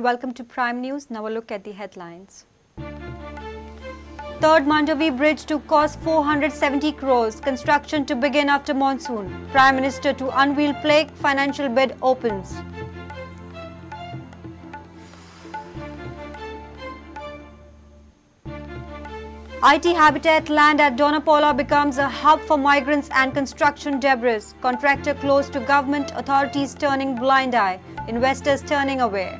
and welcome to Prime News. Now a look at the headlines. Third Mandovi Bridge to cost 470 crores. Construction to begin after monsoon. Prime Minister to unveil plaque. Financial bid opens. IT habitat land at Dona Paula becomes a hub for migrants and construction debris. Contractor close to government, authorities turning blind eye, investors turning away.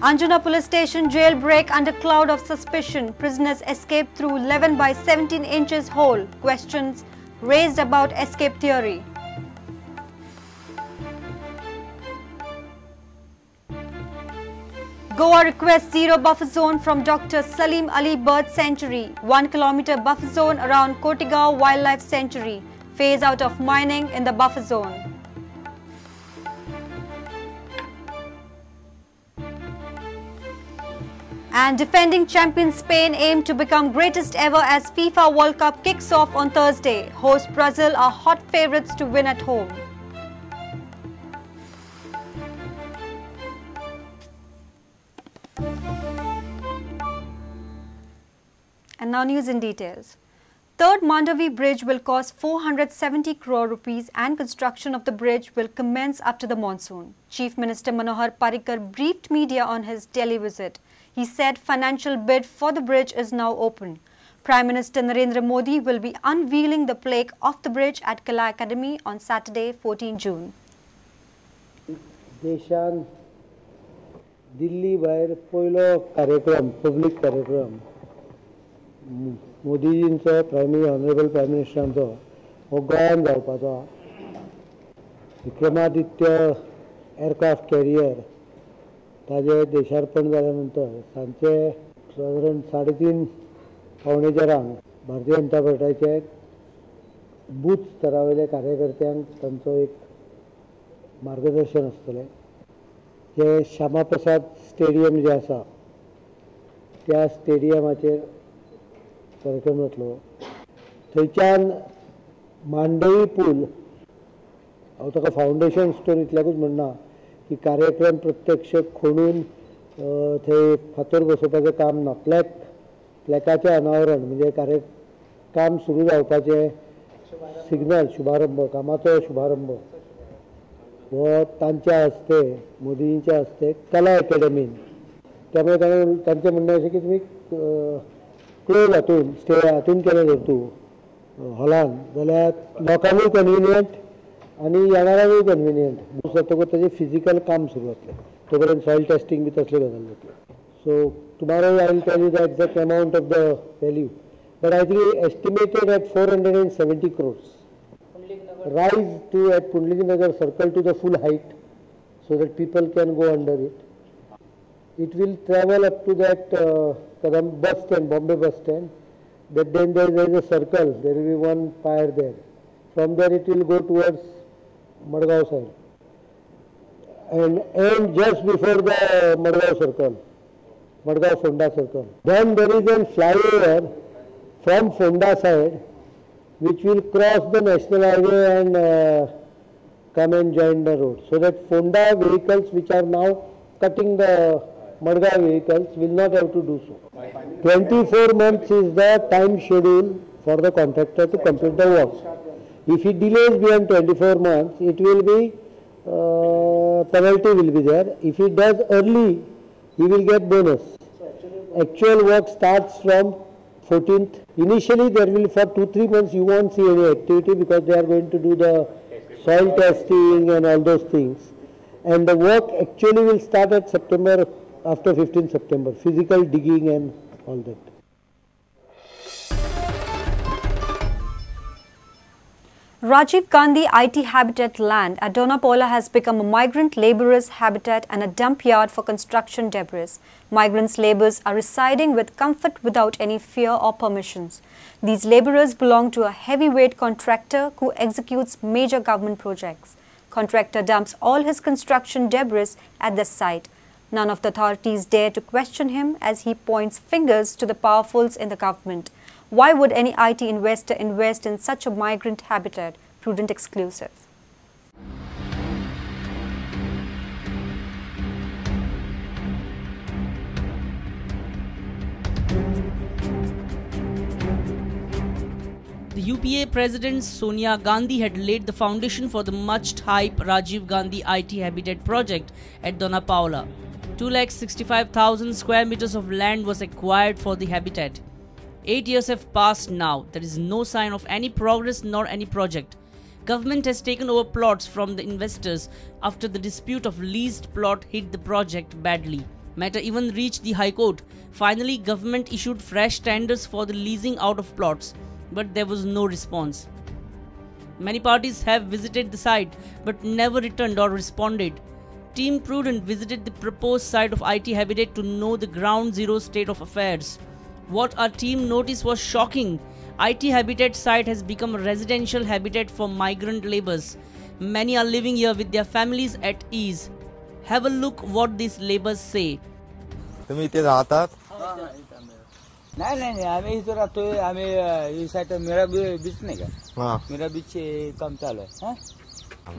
Anjuna Police Station jailbreak under cloud of suspicion. Prisoners escaped through 11 by 17 inches hole. Questions raised about escape theory. Goa requests zero buffer zone from Dr. Salim Ali Bird Sanctuary. 1 kilometer buffer zone around Cotigao Wildlife Sanctuary. Phase out of mining in the buffer zone. And defending champion Spain aim to become greatest ever as FIFA World Cup kicks off on Thursday. Host Brazil are hot favourites to win at home. And now news in details. Third Mandovi Bridge will cost 470 crore rupees and construction of the bridge will commence after the monsoon. Chief Minister Manohar Parrikar briefed media on his Delhi visit. He said financial bid for the bridge is now open. Prime Minister Narendra Modi will be unveiling the plaque of the bridge at Kala Academy on Saturday, 14 June. देशान दिल्ली भायर पयलो कार्यक्रम, public कार्यक्रम मोदीजींचो honourable prime मिनिस्टरांचो हो गोंयांत जावपाचो. Vikramaditya aircraft career ताजें देशार्पण जाल्या नंतर सांजचे सादारण 3:30 3:45 भारतीय जनता पार्टीचे बूथ स्तरावयले कार्यकर्त्यांक तांचो एक मार्गदर्शन आसतलें. जे श्यामाप्रसाद स्टेडियम जे आसा त्या स्टेडियमाचेर कार्यक्रम जातलो. थंयच्यान मांडवी पूल, हांव ताका फावंडेशन स्टोन इतल्याकूच म्हणना की कार्यक्रम प्रत्यक्ष खणून थंय फातर बसोवपाचें काम ना. प्लॅकाचें अनावरण म्हणजे काम सुरू जावपाचें सिग्नल, शुभारंभ, कामाचो शुभारंभ हो तांच्या हस्ते, मोदींच्या हस्ते कला अकॅडमीन. त्यामुळे तांचें म्हणणें अशें की तुमी क्लोज हातून स्टे हातून केलें जर तूं हॉलान जाल्यार लोकांकूय कन्विनियंट आनी येणाऱ्यांकूय कन्विनियंट. जातकूच ताजें फिजिकल काम सुरू जातलें. तो पर्यंत सॉयल टेस्टिंग बी तसल्यो गजाली जातल्यो. So tomorrow I will tell you the exact amount of the value, but I think estimated at 470 crores. Rise to at Pundalik Nagar circle to the full height so that people can go under it. It will travel up to that Kadam bus stand, Bombay bus stand. But then there is a circle, there will be one pyre there. From there it will go towards Madgaon side and end just before the Madgaon circle, Madgaon Fonda circle. Then there is a flyover from Fonda side which will cross the national highway and come and join the road, so that Fonda vehicles which are now cutting the Madgaon vehicles will not have to do so. 24 months is the time schedule for the contractor to complete the work. If he delays beyond 24 months, it will be penalty will be there. If he does early, he will get bonus. Actual work starts from 14th. Initially, there will for 2-3 months you won't see any activity because they are going to do the soil testing and all those things. And the work actually will start at September, after 15 September, physical digging and all that. Rajiv Gandhi IT habitat land at Dona Paula has become a migrant labourers' habitat and a dump yard for construction debris. Migrants' labourers are residing with comfort without any fear or permissions. These labourers belong to a heavyweight contractor who executes major government projects. Contractor dumps all his construction debris at the site. None of the authorities dare to question him as he points fingers to the powerfuls in the government. Why would any IT investor invest in such a migrant habitat? Prudent exclusive. The UPA President Sonia Gandhi had laid the foundation for the much-hyped Rajiv Gandhi IT Habitat project at Dona Paula. 265,000 square meters of land was acquired for the habitat. 8 years have passed now. There is no sign of any progress nor any project. Government has taken over plots from the investors after the dispute of leased plot hit the project badly. Matter even reached the High Court. Finally, government issued fresh tenders for the leasing out of plots, but there was no response. Many parties have visited the site but never returned or responded. Team Prudent visited the proposed site of IT Habitat to know the ground zero state of affairs. What our team noticed was shocking. IT Habitat site has become a residential habitat for migrant laborers. Many are living here with their families at ease. Have a look what these laborers say. तुम्ही इथे राहतात? नाही नाही नाही, आम्ही इथे राहतोय. आम्ही साईट मीरा बीच नाही का, मीरा बीच काम चालू आहे.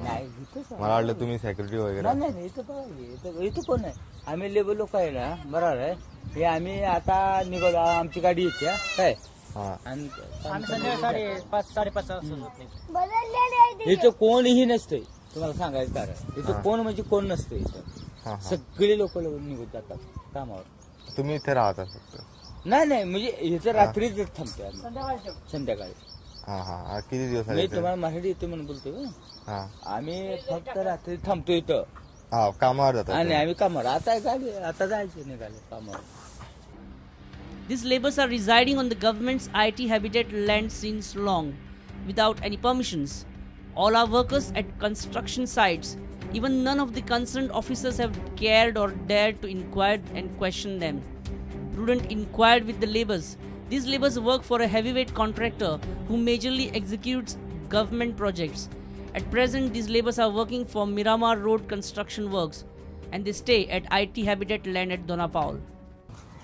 नाही, मला वाटलं तुम्ही सेक्युरिटी वगैरे. नाही नाही, इथं बघा, इथं कोण आहे? आम्ही लेबर लोक आहे ना, बरोबर आहे. हे आम्ही आता निघालो, आमची गाडी येते काय. संध्याकाळी 5-5:30 वाजता. इथं कोणीही नसतंय, तुम्हाला सांगायचं कारण इथं कोण म्हणजे कोण नसतंय. इथं सगळे लोक निघून जातात कामावर. तुम्ही इथे राहता फक्त? नाही नाही, म्हणजे इथं रात्रीच थांबतोय आम्ही, संध्याकाळी. हा, किती दिवस? मी तुम्हाला मराठी येतो म्हणून बोलतोय. आम्ही फक्त रात्री थांबतो इथं, कामावर जातो. आणि आम्ही कामावर आता गाडी आता जायचे निघाले कामावर. These laborers are residing on the government's IT Habitat land since long, without any permissions. All are workers at construction sites. Even none of the concerned officers have cared or dared to inquire and question them. Prudent inquired with the laborers. These laborers work for a heavyweight contractor who majorly executes government projects. At present, these laborers are working for Miramar Road construction works and they stay at IT Habitat land at Dona Paula.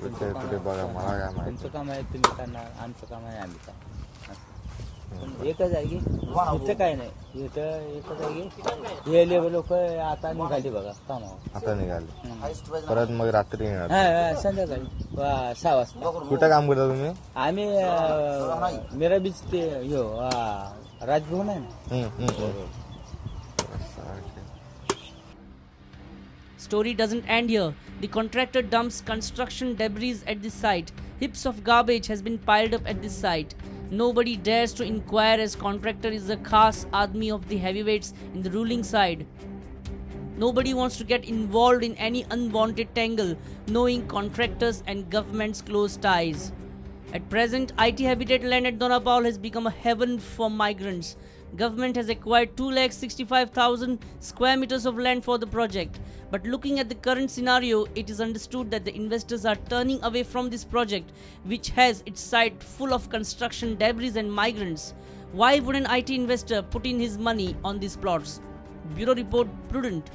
तुमचं काम आहे तुम्ही करणार, आमचं काम आहे आम्ही करणार. एकच आहे की इथं काय नाही, इथं एकच आहे की हे लेबर लोक आता निघाली बघा कामावर. आता निघाले परत मग रात्री येणार संध्याकाळी 6 वाजता. कुठं काम करता तुम्ही? आम्ही मीरा बीच ते हो राजभवन आहे ना. Story doesn't end here. The contractor dumps construction debris at this site. Heaps of garbage has been piled up at this site. Nobody dares to inquire as contractor is a khas aadmi of the heavyweights in the ruling side. Nobody wants to get involved in any unwanted tangle, knowing contractors and government's close ties. At present, IT Habitat land at Dona Paula has become a heaven for migrants. Government has acquired 265,000 square meters of land for the project. But looking at the current scenario, it is understood that the investors are turning away from this project, which has its site full of construction debris and migrants. Why would an IT investor put in his money on these plots? Bureau Report, Prudent.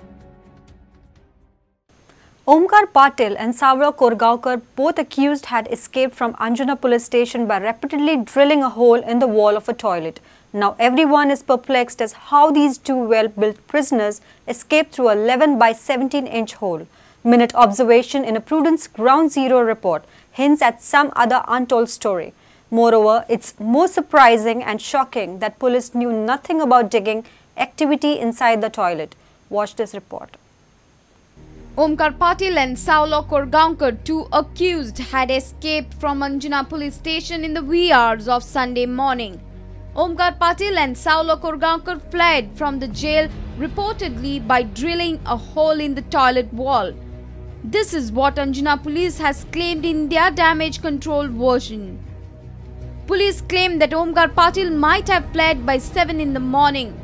Omkar Patil and Savlo Korgaonkar, both accused, had escaped from Anjuna police station by repeatedly drilling a hole in the wall of a toilet. Now everyone is perplexed as how these two well-built prisoners escaped through a 11 by 17 inch hole. Minute observation in a Prudent's Ground Zero report hints at some other untold story. Moreover, it's more surprising and shocking that police knew nothing about digging activity inside the toilet. Watch this report. Omkar Patil and Saulo Korgaonkar, two accused, had escaped from Anjuna police station in the wee hours of Sunday morning. Omkar Patil and Saulo Korgaonkar fled from the jail reportedly by drilling a hole in the toilet wall. This is what Anjuna police has claimed in their damage control version. Police claim that Omkar Patil might have fled by 7 in the morning.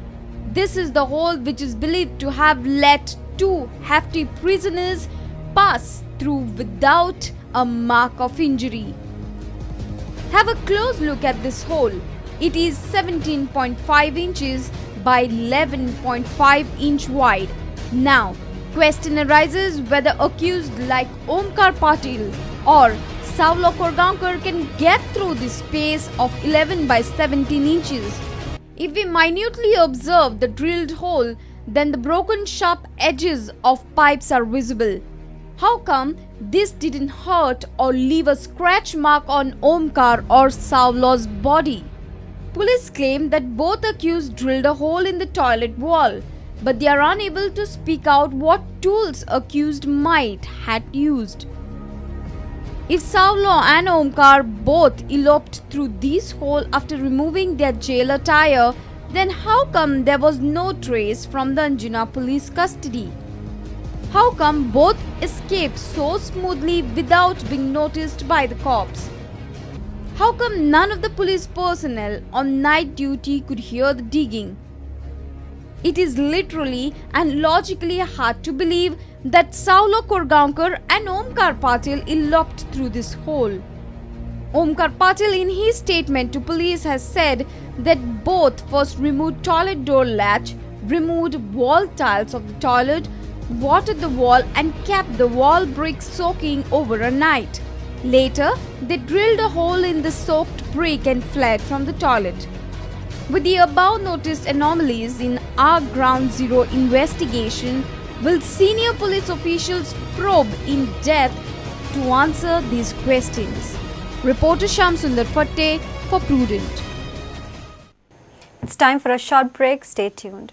This is the hole which is believed to have let two hefty prisoners pass through without a mark of injury. Have a close look at this hole. It is 17.5 inches by 11.5 inch wide. Now, question arises whether accused like Omkar Patil or Saulo Korgaonkar can get through this space of 11 by 17 inches. If we minutely observe the drilled hole, then the broken sharp edges of pipes are visible. How come this didn't hurt or leave a scratch mark on Omkar or Savlo's body? Police claim that both accused drilled a hole in the toilet wall, but they are unable to speak out what tools accused might had used. If Savlo and Omkar both eloped through this hole after removing their jail attire, then how come there was no trace from the Anjuna police custody? How come both escaped so smoothly without being noticed by the cops? How come none of the police personnel on night duty could hear the digging? It is literally and logically hard to believe that Saulo Korgaonkar and Omkar Patil eloped through this hole. Omkar Patil in his statement to police has said that both first removed toilet door latch, removed wall tiles of the toilet, watered the wall and kept the wall brick soaking over a night. Later, they drilled a hole in the soaked brick and fled from the toilet. With the above noticed anomalies in our Ground Zero investigation, will senior police officials probe in depth to answer these questions? Reporter Shamsundar Fatte for Prudent. It's time for a short break. Stay tuned.